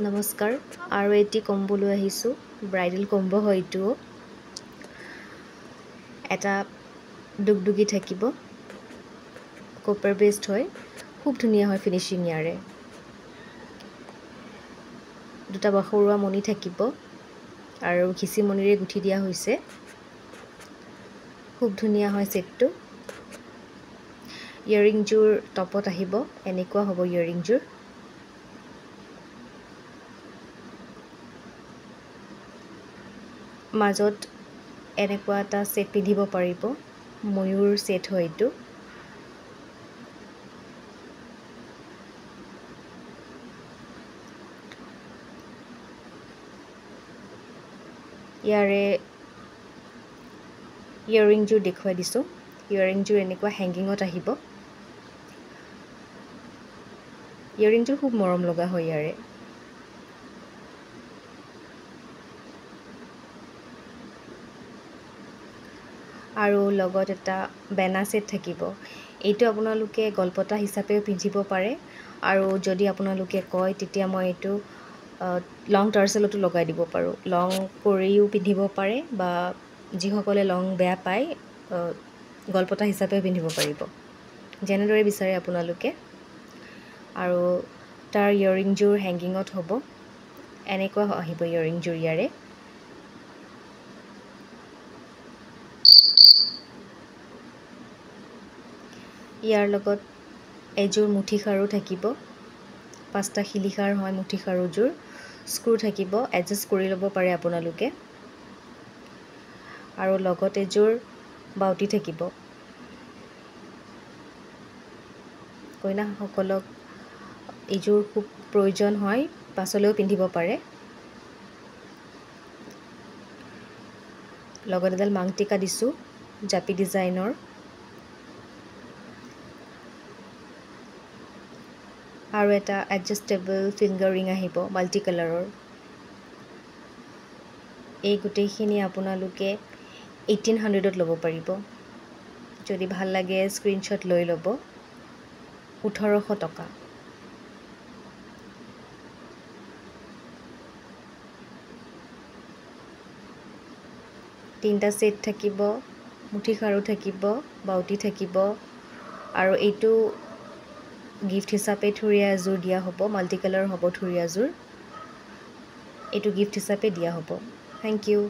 নমস্কাৰ, আৰু এটি কম্বো লৈ আহিছোঁ। ব্ৰাইডেল কম্বো হয় এইটোও। এটা ডুগডুগি থাকিব, কপাৰ বেছড হয়, খুব ধুনীয়া হয় ফিনিচিং ইয়াৰে। দুটা বাখৰুৱা মণি থাকিব আৰু ঘিচি মণিৰে গুঠি দিয়া হৈছে, খুব ধুনীয়া হয় ছেটটো। ইয়েৰিংযোৰ টপত আহিব, এনেকুৱা হ'ব ইয়েৰিংযোৰ। মাজত এনেকুৱা এটা ছেট পিন্ধিব পাৰিব, ময়ূৰ ছেট হয় এইটো। ইয়াৰে ইয়েৰিংযোৰ দেখুৱাই দিছোঁ। ইয়েৰিংযোৰ এনেকুৱা হেংগিঙত আহিব। ইয়েৰিংযোৰ খুব মৰম লগা হয় ইয়াৰে। আৰু লগত এটা বেনা ছেট থাকিব। এইটো আপোনালোকে গলপতা হিচাপেও পিন্ধিব পাৰে, আৰু যদি আপোনালোকে কয় তেতিয়া মই এইটো লং টাৰ্চেলতো লগাই দিব পাৰোঁ। লং কৰিও পিন্ধিব পাৰে, বা যিসকলে লং বেয়া পায় গলপতা হিচাপেও পিন্ধিব পাৰিব, যেনেদৰে বিচাৰে আপোনালোকে। আৰু তাৰ ইয়েৰিংযোৰ হেংগিঙত হ'ব, এনেকুৱা আহিব ইয়েৰিংযোৰ ইয়াৰে। ইয়াৰ লগত এযোৰ মুঠি খাৰু থাকিব, 5টা শিলিখাৰ হয় মুঠি খাৰুযোৰ। স্ক্ৰু থাকিব, এডজাষ্ট কৰি ল'ব পাৰে আপোনালোকে। আৰু লগত এযোৰ বাউটি থাকিব। কইনাসকলক এইযোৰ খুব প্ৰয়োজন হয়, পাছলৈও পিন্ধিব পাৰে। লগত এডাল মাংটিকা দিছোঁ, জাপি ডিজাইনৰ। আৰু এটা এডজাষ্টেবল ফিংগাৰ ৰিং আহিব মাল্টি কালাৰৰ। এই গোটেইখিনি আপোনালোকে 1800ত ল'ব পাৰিব। যদি ভাল লাগে স্ক্ৰীনশ্বট লৈ ল'ব। 1800 টকা। তিনিটা ছেট থাকিব, মুঠি খাৰু থাকিব, বাউটি থাকিব। আৰু এইটো গিফ্ট হিচাপে থুৰীয়া এযোৰ দিয়া হ'ব, মাল্টি কালাৰ হ'ব থুৰীয়াযোৰ। এইটো গিফ্ট হিচাপে দিয়া হ'ব। Thank you.